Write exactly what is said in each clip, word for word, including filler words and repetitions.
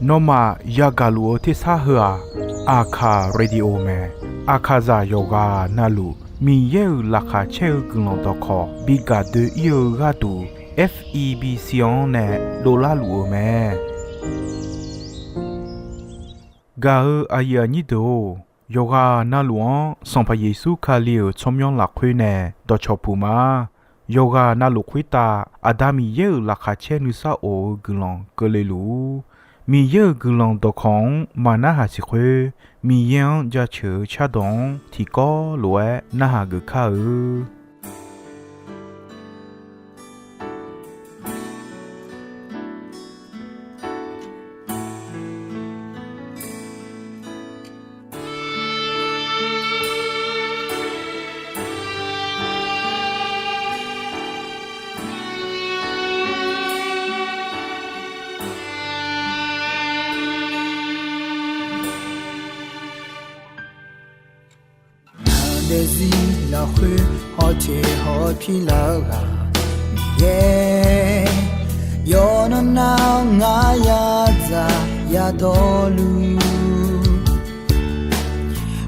Nawmaf yagaq luf-eu tersar heu-aq, Aqkaq Radio mae. Aqkaqzaq yawqghaq navluf Miqyaer-euq laqkhaq caer-eu guiqlanq dawqkawq bi gaq doe-ir-eu gharduq, F E B C-anr nae dovlar luf-euq mae. Gaq-eu aqyuif aqnyir deuq-or, yawqghaq navluf-anr Sanqpaq Yeqsur Kali-euq tsawrmyanr lafkhoer nae dawqcawq puq ma. Yawqghaq navluf khoertav Aqda Miqyaer-euq laqkhaq caer nuisar of-eu guiqlanq keuvle luf-ur. Miqyaer-euq guiqlanq dawqkawq-anr maqnarhaq siq khoer, Miqyaer-anr jaceuq-eu cardawq-anr tiqkawv lof-aer narhaq geuf kar-eu. Ngaq daefzir lafkhoer hawteq hawpir lar-eu ghaq Miqyaer, yawqnan nar ngar yadzaq yadawrluf,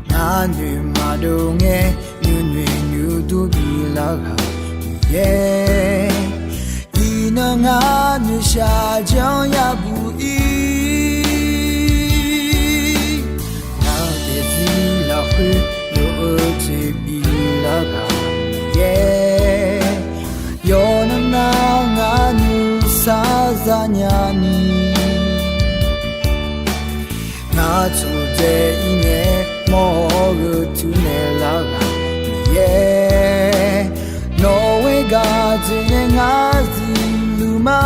ngar noeq maqdov ngae nuinoeq nuidur bif lar-eu ghaq Miqyaer, iqnan ngar noeqshaq janr yabuq ir. Ngaq daefzir lafkhoer lof-eu jeq bif lar-eu ghaq Miqyaer, yawqnan nar ngar nuisar zanya ni, ngar tmqdzae-ir ngae mawr-eu gheu tuv naeq lar-eu ghaq Miqyaer, nawq-eu gaq jeq nae ngar zifluf ma.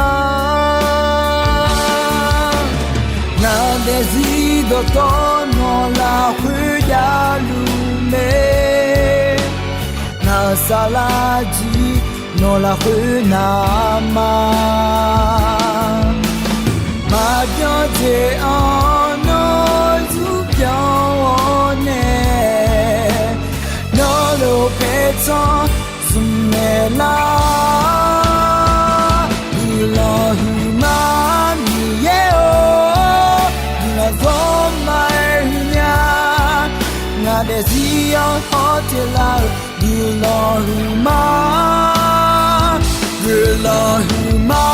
Ngaq daefzir dawqtawv nawq lafkhoer javluf mae. Ngaq-euq saflar jir nawq lafkhoer navma, maqbyan jeq-anr nawr zurbyan-awr nae, nawr lof paertsanr zmqnaeq lar. Guiqlanq huiqma Miqyaer-or, guiqlanq zawrma-aer huiqnya. Ngaq daefzir-anr hawteq lar-eu guiqlanq huiqma, guiqlanq huiqma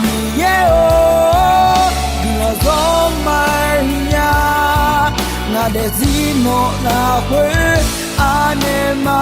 Miqyaer-or, guiqlanq zawrma-aer huiqnya. Ngaq daefzir nawq lafkhoer anaeq ma.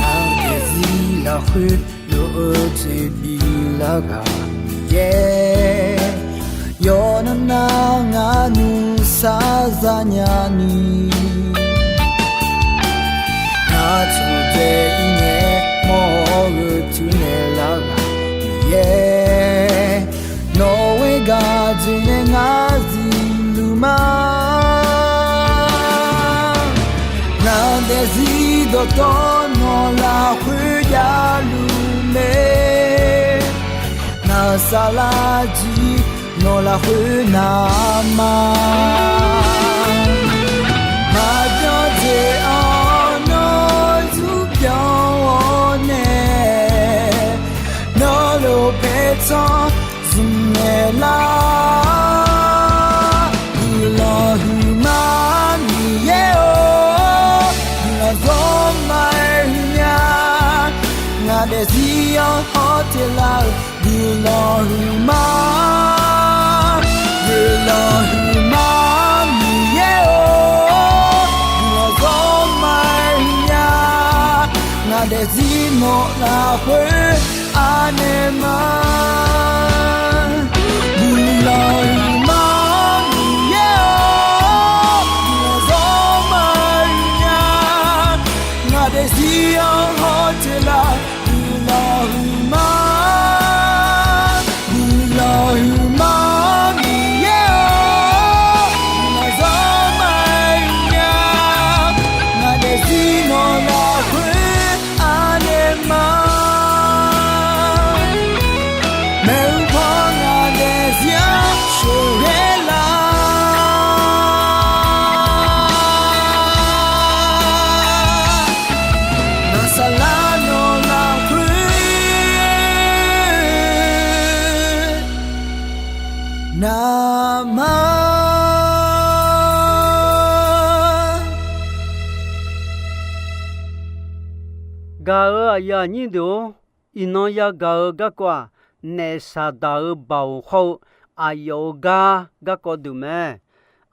Ngaq-euq daefzir lafkhoer lof-eu jeq biflar ghaq Miqyaer, yawqnan nar ngar nuisar zanya ni, ngar tmqdzae-ir ngae mawr-eu gheu tuv naeq lar ghaq Miqyaer, nawq-eu gaq jeq nae ngar zifluf ma. Ngaq daefzir dawqtawv nawq lafkhoer javluf mae. Ngaq-euq saflar jir nawq lafkhoer navma, maqbyan jeq-anr nawr zurbyan-awr nae, nawr lof paertsanr zmqnaeq lar. Guiqlanq huiqma Miqyaer-or, guiqlanq zawrma-aer huiqnya. Ngaq daefzir-anr hawteq lar-eu guiqlanq huiqma, guiqlanq huiqma Miqyaer-or, guiqlanq zawrma-aer huiqnya. Ngaq daefzir nawq lafkhoer anaeq ma. Guiqlanq huiqma Miqyaer-or, guiqlanq zawrma-aer huiqnya. Ngaq daefzir-anr hawteq lar guiqlanq huiqma, guiqlanq ma. Gaq-euq aqyuif aqnyir deuq-or, iqnan yagaq-eu garkawv-aq, naef Saqdaq-euq baoq hawr-eu aqyawf-euq gar garkawv deuq mae.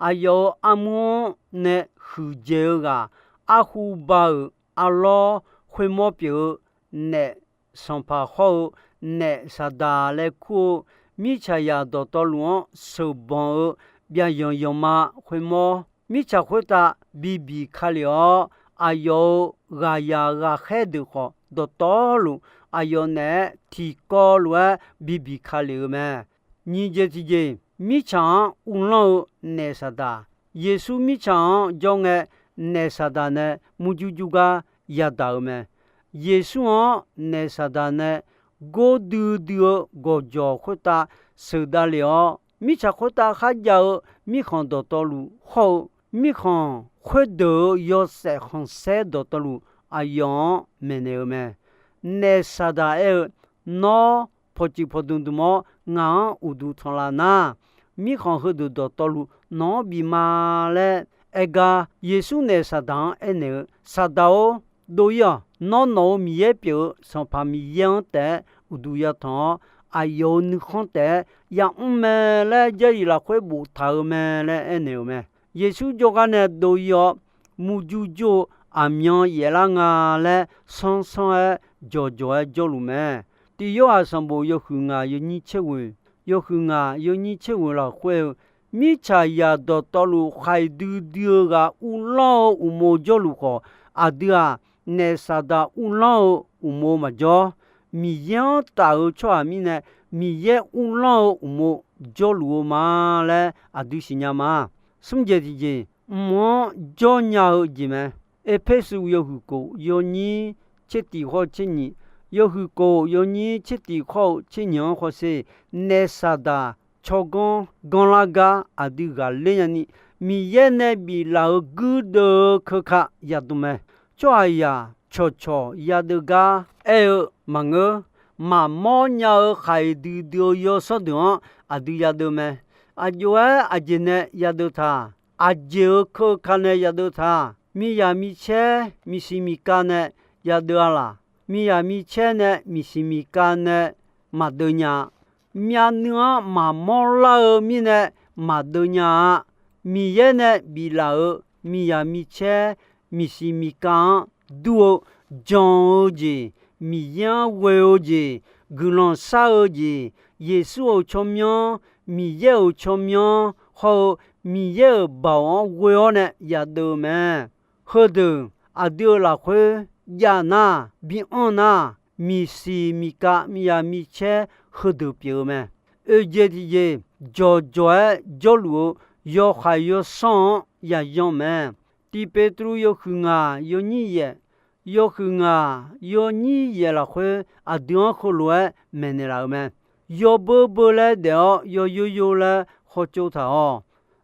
Aqyawf-euq armur-anr nae huiqdzaeq-eu ghaq, arhu ba-euq arlawr khoermawr pyeuf-eu naef sanqpaq hawr-eu naef Saqdaq laer kur-eu mirtsaqzaq dawqtawvluf-anr sheuqbanq-eu byavyanq yanqma khoermawr, mirtsaq khoertav bibiq ka lef-awr, aqyawf-euq ghaqyaq ghaqkhaer deuq khawf dawqtawvluf aqyawf naeq-aer tiqkawv lof-aer bibiq ka lef-eu mae. Nyiq jeq tiqjeq, mirtsaq-anr uvlanr-eu naef Saqdaq. Yeqsur mirtsaq-anr jawr ngae, naef Saqdaq nae murjur jur gar yadaq-eu mae. Yeqsur-anr naef Saqdaq nae gordui dui-eu gawqjawq khoertav sheuqdav lef-awr, mirtsaq khoertav kharjav-eu mirkhanq dawqtawvluf hawr-eu, mirkhanq khoerdeuq-euq yawshaef khanqsaer dawqtawvluf aqyawf-anr maeqnaeq-eu mae. Naef Saqdaq aer-eu, Nawr pawqtsuif pawqdmq dmq-awr ngaq-anr uqduq tanq laf nar, mirkhanq heudeuq dawqtawvluf nawq-anr bif ma laer aer gar, Yeqsur naef Saqdaq-anr aernaeq-eu, Saqdaq-or, dov-ir-awq. Nawr nawq-euq Miqyaer pyeuf-eu Sanqpaq Miqyaer-anr taef-aer uqduq yatanq-awr, aqyawf-euq nuikhanr taef-aer yamr mae laer Jarlif lafkhoer boftaq-euq mae laer aernaeq-euq mae. Yeqsur jawrgar nae dov-ir-awr, murjur jur-eu aqmyan yaeflar nga laer sanrsanr-aer jawqjawq-aer jawrluf mae. Tiq Yorhaq sanqbof yawhuiq ngaq yawnyir tser ghoeq, yawhuiq ngaq yawnyir tser ghoeq lafkhoer-eu, mirtsaqzaq dawqtawvluf khaiq duidui-eu ghaq uvlanr-eu uqmov jawrluf khawf, aqdui-aq, naef Saqdaq uvlanr-eu uqmov maqjawr. Miqyaer-anr taf-eu tsawrhaq mirnae, Miqyaer uvlanr-eu uqmov jawrluf-eu ma laer aqdui siqnya ma. Smr jeq tiqjeq, mq-anr jawrnya-eu jeq mae. Erpersu yawhuiq kof yawnyir tser tiq hawr-eu tser nyiq, yawhuiq kof yawnyir tser tiq hawr-eu tser nyiq-anr hawsher. Naef Saqdaq tsawrganr ganrlar gar aqdui ghaqler nyani, Miqyaer nae biflaf-euq guirdeuv-eu keuka yadmq mae. Tsawrhaqzaq cawqcawq yadeuv gar aer-eu maqngeur. Maqmawr nya-eu khaiq duidui-eu yawsanr deuq-anr aqdui yadeuv mae. Aqjox-aer aqjeq nae yadeuv taq? Aqjeq-euq keuka nae yadeuv taq? Miqyaq micaer miqsiq miqkav nae yadeuv-a laq? Miqyaq micaer nae miqsiq miqkav nae maqdeuv nya-a. Myavnuiv-anr maqmawr lar-eu mirnae maqdeuv nya-a. Miqyaer nae biflaf-euq miqyaq micaer miqsiq miqkav-anr dur-eu jan-eu jeq, Miqyaer-anr ghoe-eu jeq, guiqlanq shar-eu jeq, Yeqsur-euq tsawrmyanr, Miqyaer-euq tsawrmyanr hawr-eu Miqyaer-euq baoq-anr ghoe-awr nae yadeuv-eu mae. Heudeuq aqdui-euq lafkhoer jav nar, bi anr nar, miqsiq miqkav miqyaq micaer heudeuq pyeuf-eu mae. Oeq jeq tiqjeq, jawqjawq-aer jawrluf-eu yawkhaeq yawsanr-anr yaqyan mae. Tiq Petruv yawhuiq ngaq yawnyir yaef, yawhuiq ngaq yawnyir yaef lafkhoer aqdui-anr heulof-aer maeqnaeq laf-euq mae. Yawbeur beur laer daef-awr yawyor yor laer hawtsov taq-awq.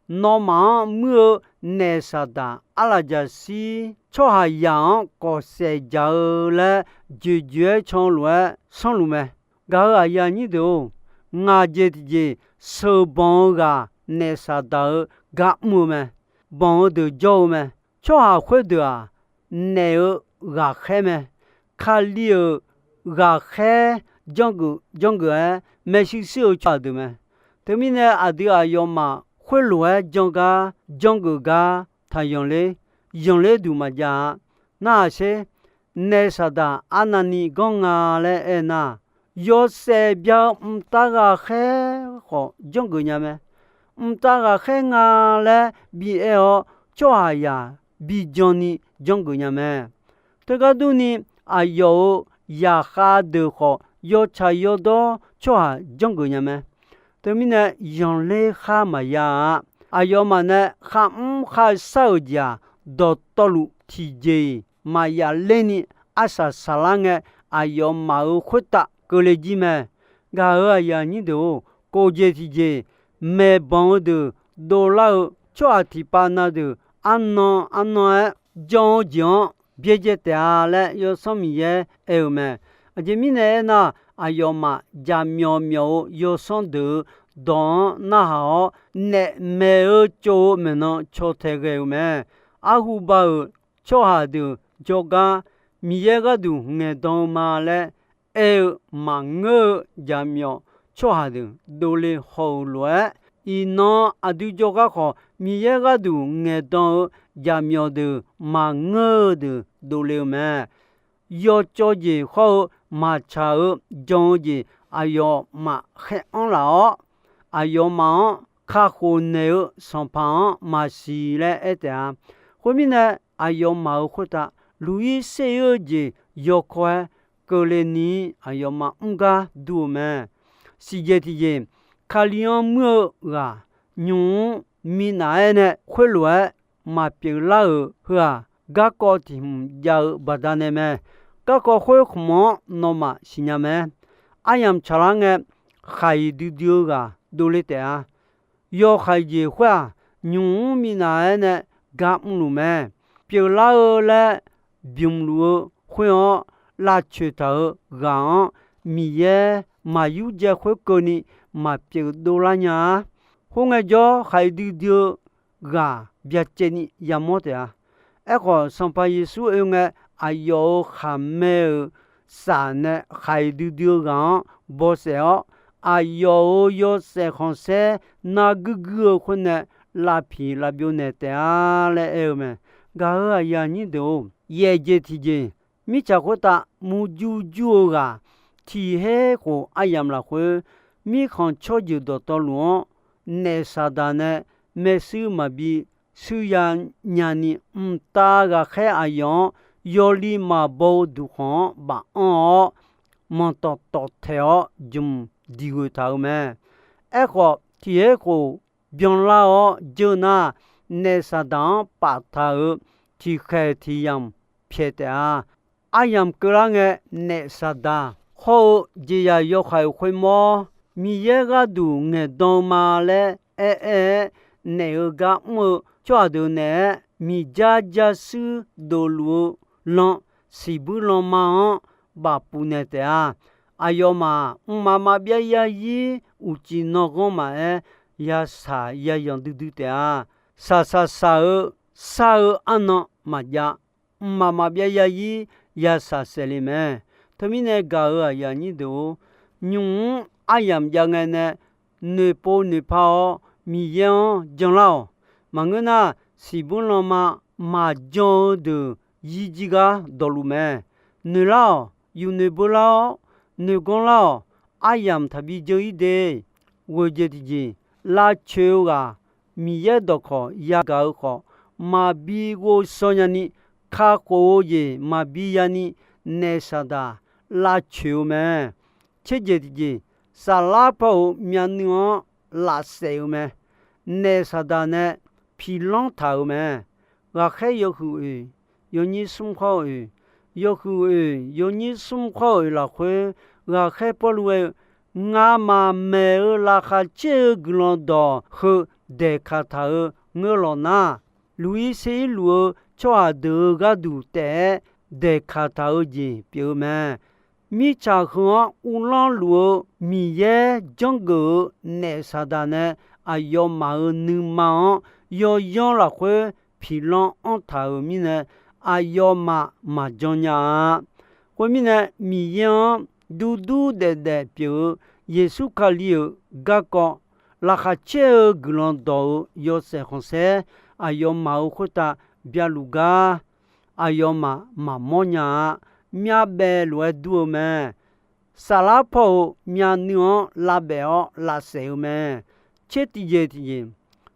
Nawmaf-anr muir-eu naef Saqdaq arlaqjaqshir tsawrhaqzaq-anr kawfsaef jaq-eu laer joeqjoeq-aer can lof-aer sanrluf mae. Gaq-euq aqyuif aqnyir deuq-or, ngaq jeq tiqjeq sheuqbanq-eu ghaq naef Saqdaq-eu gar mr-eu mae. Banq-eu deuq jawr-eu mae. Tsawrhaq khoerdeuq-aq, naef-eu ghaqkhaer mae. Kali-euq ghaqkhaer janrgeuf janrgeuf-aer maershuir shuir-eu tsawrhaq deuq mae. Teumirnae aqdui aqyawfmaf khoerlof-aer jan gar janrgeuf gar taqyanqler, yanqler duq maqjav-a. Narhaq sher, naef Saqdaq arnavni ganr nga laer aer nar, yawshaef bya-eu mqtav ghaqkhaer khawf janrgeuf nya mae. Mqtav ghaqkhaer nga laer bi aer-awr, tsawrhaqzaq bi jan ni janrgeuf nya mae. Teugar durni, aqyawf-euq zaqkhav deuq khawf yawtsaq yawdawr tsawrhaq janrgeuf nya mae. Teumirnae yanqler khar maqya-a. Aqyawfmaf nae kharmr kharshar-euq jeq-aq, dawqtawvluf tiqjeq-iq maqya lerni arsaq saqlar ngae, aqyawfmaf-euq khoertav keuvle jir mae. Gaq-euq aqyuif aqnyir deuq-or, kof jeq tiqjeq maeqbanq-eu deuq dovlar-eu tsawrhaq tiqpav na deuq arnan arnan-aer jan-eu jeq-anr byaerdzae taef-a laer Yawsanr Miqyaer aer-eu mae. Aqjeq mirnae aernar, aqyawfmaf jaqmyawf myawf-eu yawsanr deuq-euq dawq-anr narhaq-awr, naef maeq-eu tsov-eu maeqnan caw tae ghae-eu mae. Arhu ba-euq tsawrhaq deuq jawrgar, Miqyaer gharduq ngaeqdan-eu ma laer aer-eu maqngeur-eu jaqmyawf tsawrhaq deuq dovle haw-euq lof-aer, iqnan aqdui jawrgar khawf Miqyaer gharduq ngaeqdan-eu jaqmyawf deuq maqngeur-eu deuq dovle-eu mae. Yawcawv jeq hawr-eu maqtsaq-eu jan-eu jeq aqyawfmaf khaer-anr laf-awr, aqyawfmaf-anr kakhof naeq-eu Sanqpaq-anr maqsiq laer aer taef-a. Khoermirnae, aqyawfmaf-euq khoertav luq-ir ser-ir-eu jeq yawkawr-aer keuvle ni aqyawfmaf mr gar dur-eu mae. Siqjeq tiqjeq, Kali-anr muir-eu ghaq nymq-mr minav-aer nae khoerlof-aer maqpyeuf lar-euq heu-aq, garkawv tiq hmq jav-eu baqdanae mae. Garkawv khoer khmq-anr nawmaf siqnya mae. Aryamq tsaqlar ngae, khaq-iq duidui-eu ghaq dovle taef-a. Yawkhaeq jeq khoer-aq, nymq-mr minav-aer nae gar mrluf mae. Pyeuflar-eu laer bymq luf-eu khoer-anr lavcoeq taq-euq ghaq-anr Miqyaer maq yurdzae khoerkeuvni maqpyeuf dovlar nya-a. Khoerngae jawr, khaq-iq duidui-eu ghaq byacaevni yamawr taef-a. Aerkhawf, Sanqpaq Yeqsur oe ngae, aqyawf-euq khaqmae-euq saf nae khaq-iq duidui-eu ghaq-anr bawsaef-awr, aqyawf-euq yawshaef khanqsaer narguir guir-eu khoer nae lavpiq lavbyov naeq taef-a laer aer-eu mae. Gaq-euq aqyuif aqnyir deuq-or, yaefjeq tiqjeq, mirtsaq khoertav murjur jur-eu ghaq tiq her khof aryamq lafkhoer, mirkhanq tsawrjeuq dawqtawvluf-anr naef Saqdaq nae maershuir maqbi shuirya nyani, mqtav ghaqkhaer aqyawf-anr yawli maqbaw-eu duqkhanq-anr baf anr-awr, manqtawf tawf taeq-awr jmq diq ghoeq taq-euq mae. Aerkhawf, tiq her khof byanlar-awr jeur nar, naef Saqdaq-anr paftaq-euq tiqkhaeq tiq yamq pyaeq taef-a. Aryamq keuvlar ngae, naef Saqdaq hawr-eu jeqzaq yawkhaeq khoermawr, Miqyaer gharduq ngaeqdan-eu ma laer aer-aer-aer, naef-eu gar mr-eu tsawrhaq deuq naeq-aer, miqjar jarshuir dofluf-eu lan siqbuir lanma-anr bafpuf naeq taef-a. Aqyawfmaf mqmaq maqbyav yarzir uqcif nanghanr maqaer, yashaq yayanq duidui taef-a. Shaqshaq shaq-eu shar-eu arnan maqjav, mqmaq maqbyav yarzir yashaq saef le mae. Teumirnae gaq-euq aqyuif aqnyir deuq-or, nymq-mr aryamq jav ngae nae noeqpov noeqpar-awr Miqyaer-anr janlar-awq. Maqngeur nar, siqbuir lanma maqjan-eu deuq yir jir gar dawqluf mae. Noeqlar-awq, yufnoeq beular-awr noeqganr lar-awq. Aryamq taqbi jeur-ir de. Ghoeqjeq tiqjeq, lavcoeq-eu ghaq Miqyaer dawqkawq yagaq-eu khawf, maqbi ghovshaw nyani, kakhof-eu jeq maqbi yani, naef Saqdaq lavcoeq-eu mae. Tserjeq tiqjeq, saflar paw-euq myavnuiv-anr lafsaef-eu mae. Naef Saqdaq nae piqlanr taq-euq mae. Ghaqkhaer yawhuiq oeq, yawnyir smr khawr oeq, yawhuiq oeq yawnyir smr khawr oeq lafkhoer, ghaqkhaer Pawrluv aer-eu, Ngamaf maeq-eu laqkhaq caer-eu guiqlanq dawq heu daeqkaq taq-eu ngeur lawq nar, luq-ir ser-ir luf-eu tsawrhaq deuq-euq gharduq taef-aer daeqkaq taq-eu jeq pyeuf-eu mae. Mirtsaq heu-anr uvlanr luf-eu Miqyaer janrgeuf-eu naef Saqdaq nae aqyawfmaf-euq nuima-anr yawyanr lafkhoer piqlanr anr taq-euq mirnae, aqyawfmaf maqjan nya-a. Khoermirnae, Miqyaer-anr durdur daefdaef pyeuf-eu Yeqsur Kali-euq garkawv, laqkhaq caer-eu guiqlanq dawq-euq yawshaef khanqsaer aqyawfmaf-euq khoertav byaluf gar, aqyawfmaf maqmawr nya-a. Myavbaef lof-aer dur-eu mae. Saflar paw-euq myavnuiv-anr lavbaef-awr lavsaef-eu mae. Tser tiqjeq tiqjeq,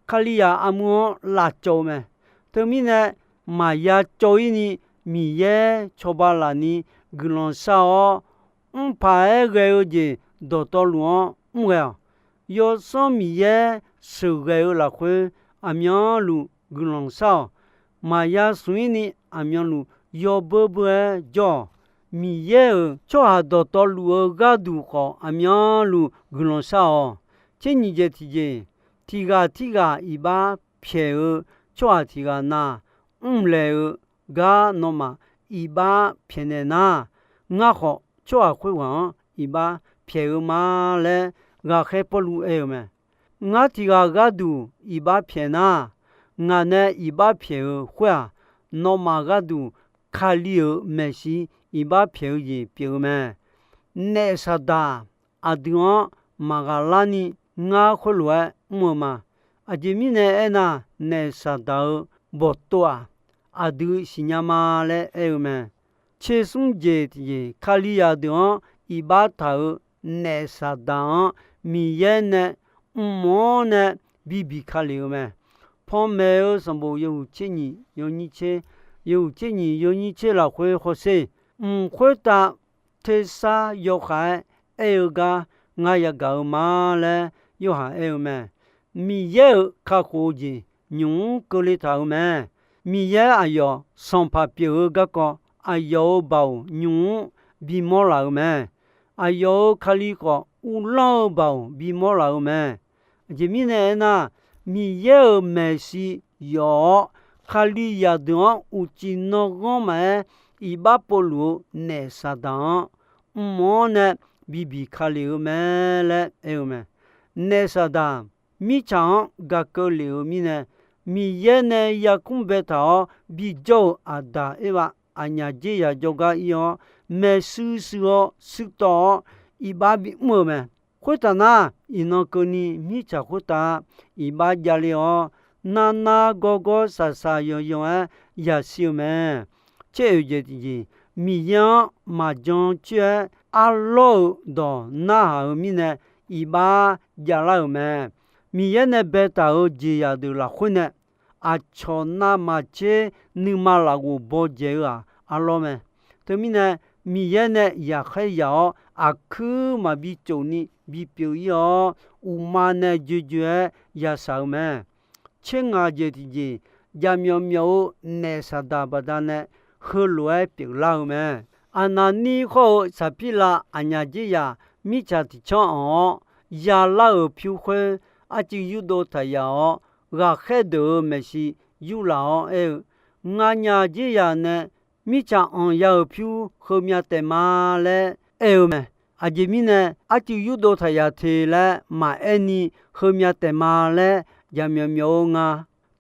Kalizaq armur-anr lavcawv-eu mae. Teumirnae, maqya cawv-ir ni Miqyaer cawba laf ni guiqlanq shar-awr, mrpaq-aer ghae-eu jeq dawqtawvluf-anr mr ghae-awq. Yawsanr Miqyaer sheuqghae-eu lafkhoer aqmyanluf guiqlanq shar-awq. Maqya smq-ir ni aqmyanluf yawbeur beur-aer jawr-awq. Miqyaer-euq tsawrhaq dawqtawvluf-eu gharduq khawf aqmyanluf guiqlanq shar-awq. Tser nyiq jeq tiqjeq, tiq ghaq tirghaq iqbax pyaeq-eu tsawrhaq tiq ghaq na mrlaeq-eu gar nawmaf iqbax pyaeqnaeq nar, ngar khawf tsawrhaq khoerghaq-anr iqbax pyaeq-eu ma laer ghaqkhaer Pawrluv aer-eu mae. Ngar tiq ghaq gharduq iqbax pyaeq nar, ngaq nae iqbax pyaeq-eu khoer-aq, nawmaf gharduq Kali-euq maeqshi iqbax pyaeq-eu jeq pyeuf-eu mae. Naef Saqdaq aqdui-anr maqghaq larni ngar khoerlof-aer mr-eu ma. Aqjeq mirnae aernar, Naef Saqdaq-eu bawqtov-aq, aqdui siqnya ma laer aer-eu mae. Tsersmr jeq tiqjeq, Kalizaq deuq-anr iqbax taq-euq Naef Saqdaq-anr Miqyaer nae mq-anr nae bibiq ka lef-eu mae. Panmaeq-eu sanqbof yawhuiq tser nyiq yawnyir tser, yawhuiq tser nyiq yawnyir tser lafkhoer hawsher, mq khoertav tersar yawkhav-aer aer-eu gar ngar yagaq-eu ma laer Yorhaq aer-eu mae. Miqyaer-euq kakhof-eu jeq nymq-mr keuvle taq-euq mae. Miqyaer aqyawf sanqpaq pyeuf-eu garkawv, aqyawf-euq baoq nymq-mr bimawr laf-euq mae. Aqyawf-euq Kali khawf, uvlanr-eu baoq bimawr laf-euq mae. Aqjeq mirnae aernar, Miqyaer-euq maeqshi yawf-awr, Kalizaq deuq-anr uqcif nanghanr maqaer, iqbax povluf-eu Naef Saqdaq-anr, mq-anr nae bibiq ka lef-eu mae laer aer-eu mae. Naef Saqdaq mirtsaq-anr gaq keuv lef-eu mirnae, Miqyaer nae yarkmr baetaq-awr bijawr-euq Aqdaq Erbav aqnyaf dzer yaq jawrgar ir-awr, maeqshi shuir-awr shuirtawv-awr iqbax bimr-eu mae. Khoertaf nar, iqnan keuvni mirtsaq khoertav iqbax javle-awr, narnar gawrgawr shaqshaq yanqyanq-aer yashir-eu mae. Tser oeq jeq tiqjeq, Miqyaer-anr maqjan coer-aer arlawr-euq dawq narhaq-eu mirnae iqbax javlar-euq mae. Miqyaer nae baetaq-euq jeqzaq deuq lafkhoer nae, aqcawq navmaqtser nuima lafghof bawdzaeq-eu-aq arlawr mae. Teumirnae, Miqyaer nae yaqkhaer yaq-awr aqkuir maqbi tsofni bipyeuf ir-awr, uqma nae joejoe-aer yashaq-eu mae. Tser ngaq jeq tiqjeq, jaqmyawf myawf-eu Naef Saqdaq baqdanae heulof-aer pyeuflar-eu mae. Aqnaqnir khawr-eu Saqpirlav aqnyaf dzer yaq mirtsaq tiq canr anq-awr yalar-euq pyur khoer, arcuiv yurdov taq yaf-awr ghaqkhaer deuq-euq maeqshi yurlaf-awr aer-eu, Nganyaf dzer yaq nae mirtsaq anq ya-euq pyur heumyav taef ma laer aer-eu mae. Aqjeq mirnae arcuiv yurdov taq yaf te laer maqaer ni heumyav taef ma laer jaqmyawf myawf-eu nga.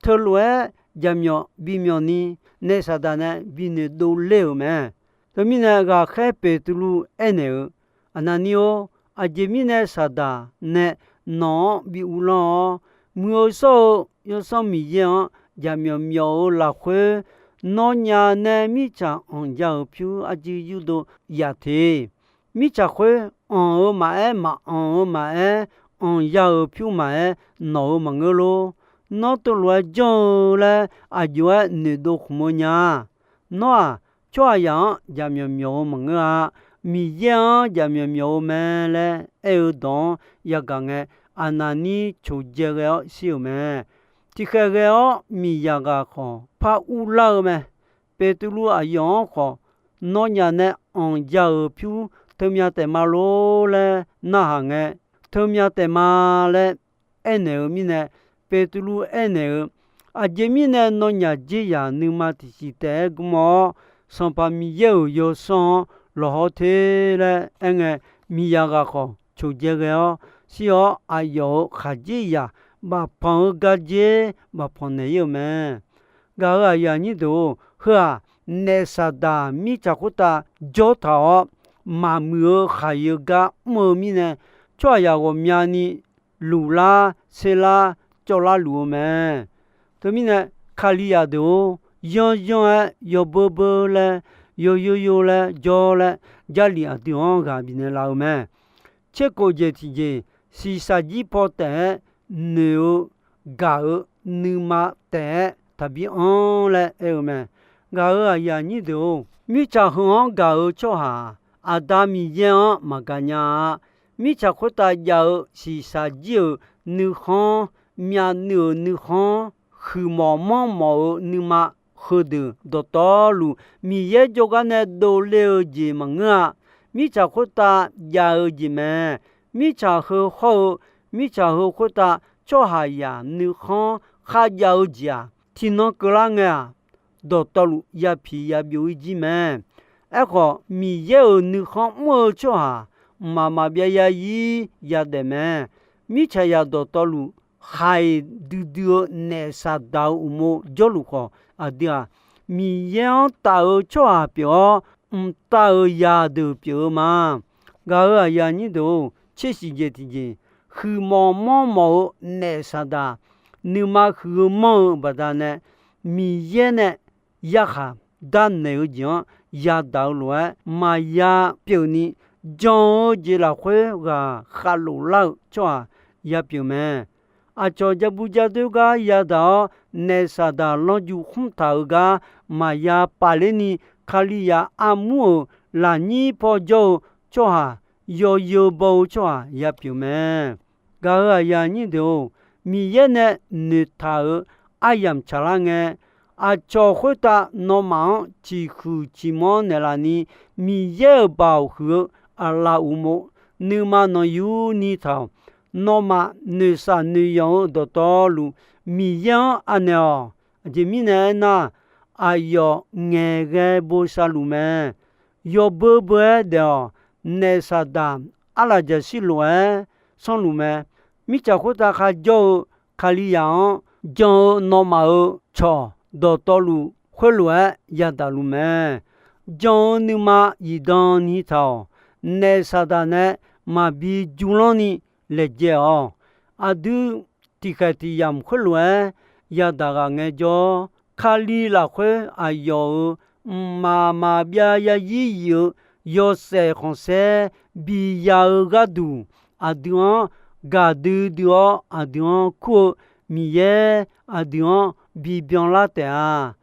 Teulof-aer jaqmyawf bimyawf ni Naef Saqdaq nae binoeq dovler-euq mae. Teumirnae ghaqkhaer Beqtuvluv aernaeq-eu, Aqnaqnir-or, aqjeq mirnae Saqdaq nae nawq-anr bi uvlanr-awr, muiq-eu shawr-eu Yawsanr Miqyaer-anr jaqmyawf myawf-eu lafkhoer, nawnyaf nae mirtsaq anq ya-euq pyur arcuiv yurdov yaf te. Mirtsaq khoer anq-eu maqaer, maqanq-eu maqaer, anq ya-euq pyur maqaer, nawq-eu maqngeur lor. Nawr teulof-aer janr-eu laer aqjox-aer noeqdov khmq-eu nya. Nawr-aq, tsawrhaqzaq-anr jaqmyawf myawf-eu maqngeur-a. Miqyaer-anr jaqmyawf myawf-eu mae laer aer-eu dawq-anr yagaq ngae, Aqnaqnir coqdzae ghae-awr shir-euq mae. Tiqkhaeq ghae-awr miqzaq ghaq khawf par urlar-eu mae. Beqtuvluv aqyawf-anr khawf, nawnyaf nae anq ya-euq pyur teumyav taef ma lor laer narhaq ngae, teumyav taef ma laer aernaeq-eu mirnae, Beqtuvluv aernaeq-eu, Aqjeq mirnae nawnyaf dzer yaq nuima tiqsiq taef-aer gmr-awr, Sanqpaq Miqyaer-euq Yawsanr-anr lawqhaw te laer aerngae, miqzaq ghaq khawf coqdzae ghae-awr shir-awr, aqyawf-euq khaqdzerzaq bafpanq-eu gardzer bafpanq naeq ir-eu mae. Gaq-euq aqyuif aqnyir deuq-or, heu-aq, Naef Saqdaq mirtsaq khoertav jawr taq-awr, maqmuiq-eu khaqyeu gar mr-eu mirnae, tsawrhaqzaq ghawqmyani luflar serlar cawvlar luf-eu mae. Teumirnae, Kalizaq deuq-or, yanryanr-aer yawbeur beur laer, yawyor yor laer jawr laer, Jarlif aqdui-anr ghaq bifnaeq laf-eu mae. Tserkof jeq tiqjeq, shiqshaq jir paw taef-aer noeq-eu gaq-eu nuima taef-aer taqbi anr laer aer-eu mae. Gaq-euq aqyuif aqnyir deuq-or, mirtsaq heu-anr gaq-eu tsawrhaq-aq, Aqda Miqyaer-anr maqgaq nya-a. Mirtsaq khoertav jav-eu shiqshaq jir-euq nuikhanr, myavnuiv-euq nuikhanr, huiqmawf manrmawf-eu nuima heudeuq dawqtawvluf, Miqyaer jawrgar nae dovle-eu jeq maqngeur-a. Mirtsaq khoertav jav-eu jeq mae. Mirtsaq heu hawr-eu, mirtsaq heu khoertav tsawrhaqzaq nuikhanr kharjav-eu jeq-aq, tiqnan keuvlar ngae-aq, dawqtawvluf yapiq yabyov-ir jir mae. Aerkhawf, Miqyaer-euq nuikhanr mr-eu tsawrhaq mqmaq maqbyav yazir yadaef mae. Mirtsaqzaq dawqtawvluf, khaiq duidui-eu naef Saqdaq-euq uqmov jawrluf khawf, aqdui-aq, Miqyaer-anr taf-eu tsawrhaq pyeuf-awr, mqtav-euq zaqdeuq pyeuf-eu ma. Gaq-euq aqyuif aqnyir deuq-or, tser siq jeq tiqjeq, huiqmawf manrmawf-eu naef Saqdaq, nuima huiq-eu manr-eu baqdanae, Miqyaer nae yarkhaq darnaeq-eu jeq-anr yadaq-eu lof-aer maqya pyeufni, jan-eu jeq lafkhoer ghaq khavlof lar-eu tsawrhaq yapyeuf mae. Aqcawq jabu jadoer gar yadaq-awr, naef Saqdaq lanrju khmr taq-eu gar maqya pafler ni, Kalizaq armur-euq lafnyir paw jawr-eu tsawrhaq, yawzeu baw-eu tsawrhaq yapyeuf mae. Gaq-euq aqyuif aqnyir deuq-or, Miqyaer nae noeqtaq-euq aryamq tsaqlar ngae, aqcawq khoertav nawmaf-anr ciqhuiq ciqmanr naeqlaf ni, Miqyaer-euq baoq huiq-eu aqlaf uqmov nuima nanqyuni taq-awq. Nawmaf noeqshaq noeqyanq-eu dawqtawvluf, Miqyaer-anr anaeq-awq. Aqjeq mirnae aernar, aqyawf ngaeqghae bosav luf mae. Yawbeu beu-aer daef-awq. Naef Saqdaq arlaqjaqshir lof-aer sanrluf mae. Mirtsaq khoertav kharjawr-eu Kalizaq-anr jan-eu nawmaf-euq cawq dawqtawvluf khoerlof-aer yadaq luf mae. Jan-eu nuima zifdan ni taq-awq. Naef Saqdaq nae maqbi jmrlanr ni laejae-awq. Aqdui tiqkhaeq tiqyamq khoerlof-aer yadaq ghaq ngaejawr, Kali lafkhoer aqyawf-euq mqmaq maqbyav yazir yif-eu yawshaef khanqsaer biya-eu gharduq, aqdui-anr gaqdui dui-awr, aqdui-anr kur-eu Miqyaer aqdui-anr bibyan lar taef-a.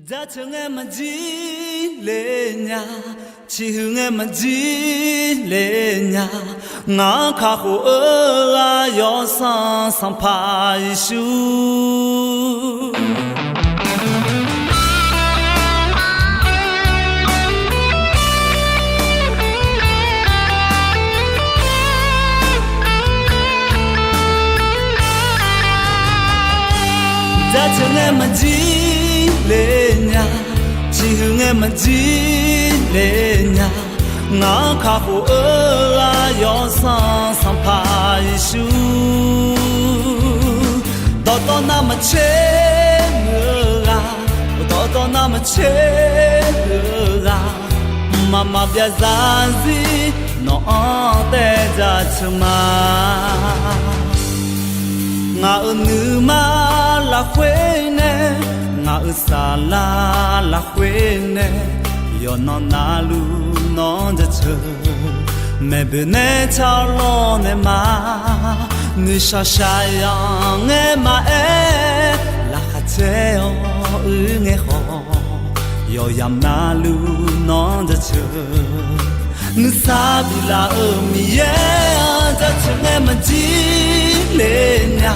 Jaceuq ngae maqjir le nya, ciqhuiq ngae maqjir le nya, ngaq-anr kakhof-eu ghaq Yawsanr Sanqpaq Yeqsur. Jaceuq ngae maqjir le nya, ciqhuiq ngae maqjir le nya, ngaq-anr kakhof-eu ghaq Yawsanr Sanqpaq Yeqsur. Dawqtawvnav maqtser muiq-eu ghaq, dawqtawvnav maqtser muiq-eu ghaq, mqmaq maqbyav zarzir nawq-anr taev jaceuq ma. Ngaq-euq nuima lafkhoer nae, ngaq-euq saflar lafkhoer nae, yawqnan navluf nawr jaceuq. Maeqboeq nae tsawrlawr nae ma, nuishaq shaqyanq ngae maqaer, laqkhaq caer-awr uir ngae khawf, yawqyamq navluf nawr jaceuq. Nuisar biflaf-euq Miqyaer-anr jaceuq ngae maqjir le nya,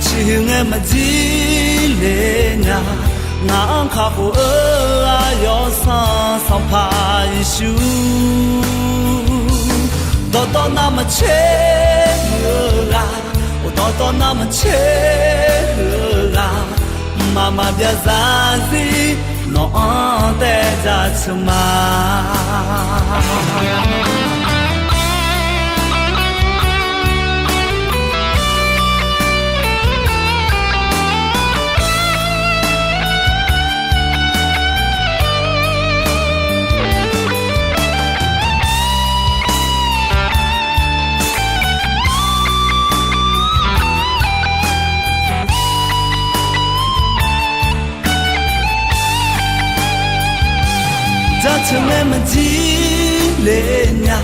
ciqhuiq ngae maqjir le nya, ngaq-anr kakhof-eu ghaq Yawsanr Sanqpaq Yeqsur. Dawqtawvnav maqtser muiq-eu ghaq, dawqtawvnav maqtser muiq-eu ghaq, mqmaq maqbyav zarzir nawq-anr taev jaceuq ma. Jaceuq ngae maqjir le nya,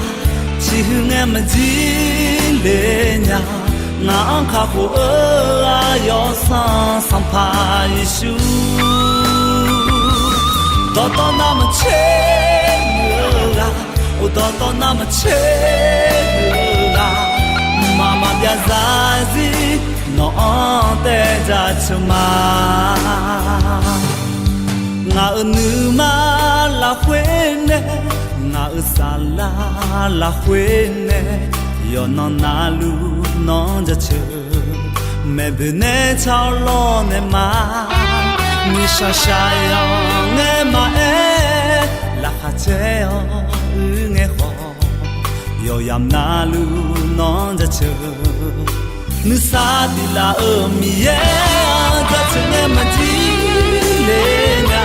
ciqhuiq ngae maqjir le nya, ngaq-anr kakhof-eu ghaq Yawsanr Sanqpaq Yeqsur. Dawqtawvnav maqtser muiq-eu ghaq, dawqtawvnav maqtser muiq-eu ghaq, mqmaq maqbyav zarzir nawq-anr taev jaceuq ma. Ngaq-euq nuima lafkhoer nae, ngaq-euq saflar lafkhoer nae, yawqnan navluf nawr jaceuq. Maeqboeq nae tsawrlawr nae ma, nuishaq shaqyanq ngae maqaer, laqkhaq caer-awr uir ngae khawf, Yawqyamq navluf nawr jaceuq, nuisar tiq laf-euq Miqyaer-anr jaceuq ngae maqjir le nya,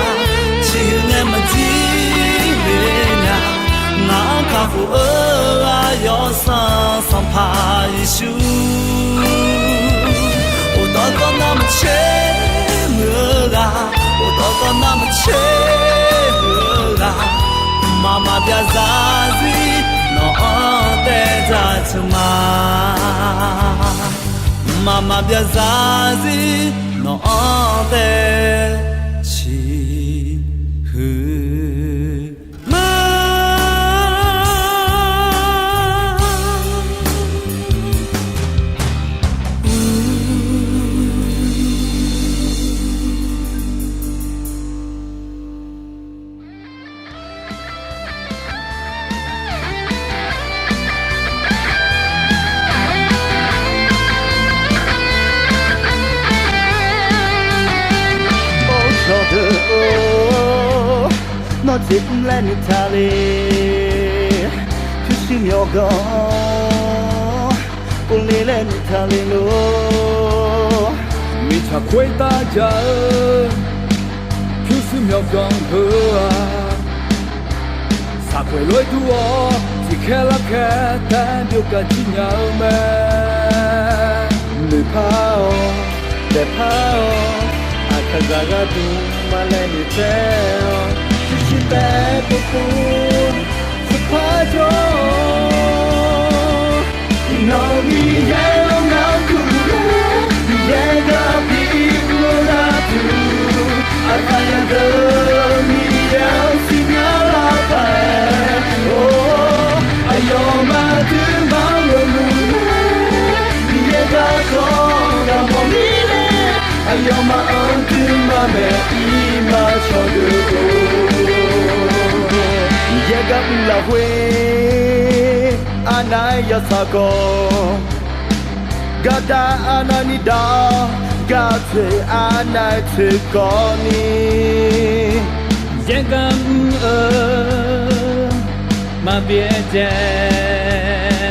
ciqhuiq ngae maqjir le nya. Ngaq-anr kakhof-eu aqyawf Sanqpaq Yeqsur, uqdawr dawrnar maqtser muiq-eu ghaq, uqdawr dawrnar maqtser muiq-eu ghaq, mqmaq maqbyav zarzir nawq-anr taev jaceuq ma. Mqmaq maqbyav zarzir nawq-anr taev ciqhuiq ma. Or cawqdeuq-or, nawr jeq mr laer noeqtaq le. Pyurshuir myawqganq-anr povle laer noeqtaq le lor. Mirtsaq khoertav jaq-eu pyurshuir myawqganq heu-aq, saqkhoeq lof-aer dur-awr tiqkhaer larkhaer taef-aer byov gaq jir nya-eu mae. Noeqpar-awq, daefpar-awq, aqkaqzaq gharduq maqlaeq noeqtsaev-awq. Pyurshuir taef-aer povpov, tsawrpar jawr-awq. Iqnan Miqyaer-anr ngar kuq, Miqyaer gar bi mr-eu gharduq, aqkaqzaq deuq Miqyaer-anr siqnya lar paq-aer, or, aqyawfmaf duimaf-anr ghawqluf, Miqyaer garkawv gaq mawf mirnae, aqyawfmaf-anr duimaf maeq ir ma cawqdeuq-or. Miqyaer gar mr lafkhoer arnav-aer yawtsaq khawf, gardav arnavni dav-awr, gaq tsoeq arnav-aer tsoeq kawvni, Miqyaer gar mr-eu maqbyaer dzae,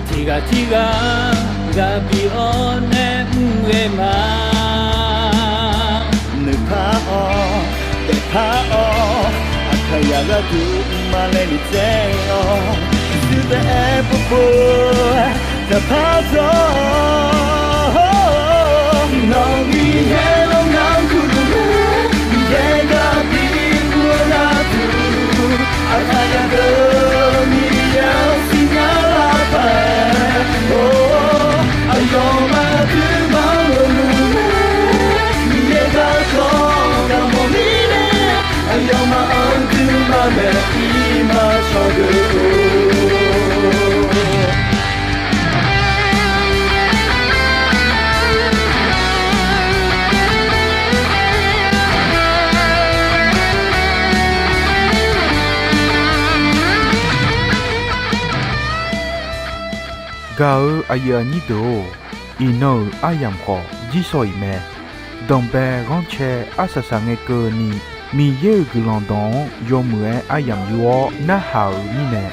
tiqghaq tirghaq ghaq bi-awr nae mr ghae ma. Noeqpar-awq, daefpar-awq, aqkaqzaq gharduq maqlaeq noeqtsaev-awq. Pyurshuir taef-aer povpov, tsawrpar jawr-awq. Nawq Miqyaer-anr ngar kuq, Miqyaer gar bi mr-eu gharduq, aqkaqzaq deuq Miqyaer-anr siqnya lar paq-aer, or, aqyawfmaf duimaf-anr ghawqluf, Miqyaer garkawv gaq mawf mirnae, aqyawfmaf-anr duimaf maeq ir ma cawqdeuq-or. Gaq-eu aqyuif aqnyir deuq-or, iqnan-euq aryamq khawf jirshaw-iq mae. Danqbae ghanrcae arsaq saq ngae keuvni, Miqyaer-euq guiqlanq dawq-anr yawmuiq-aer aryamq yur-awr narhaq-euq mirnae,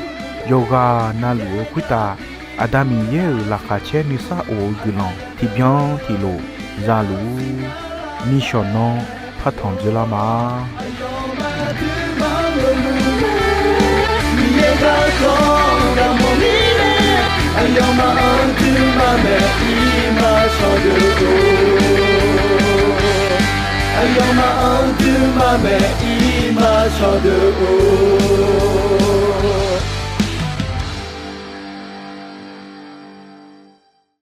yawqghaq navluf-eu khoertav Aqda Miqyaer-euq laqkhaq caer nuisar of-eu guiqlanq tiqbyan tiqlof zaluf-ur. Nishawq nanr partanq dzeurlar ma. Aqyawfmaf-anr duimaf maeq ir ma cawqdeuq-or. Aqyawfmaf-anr duimaf maeq ir ma cawqdeuq-or.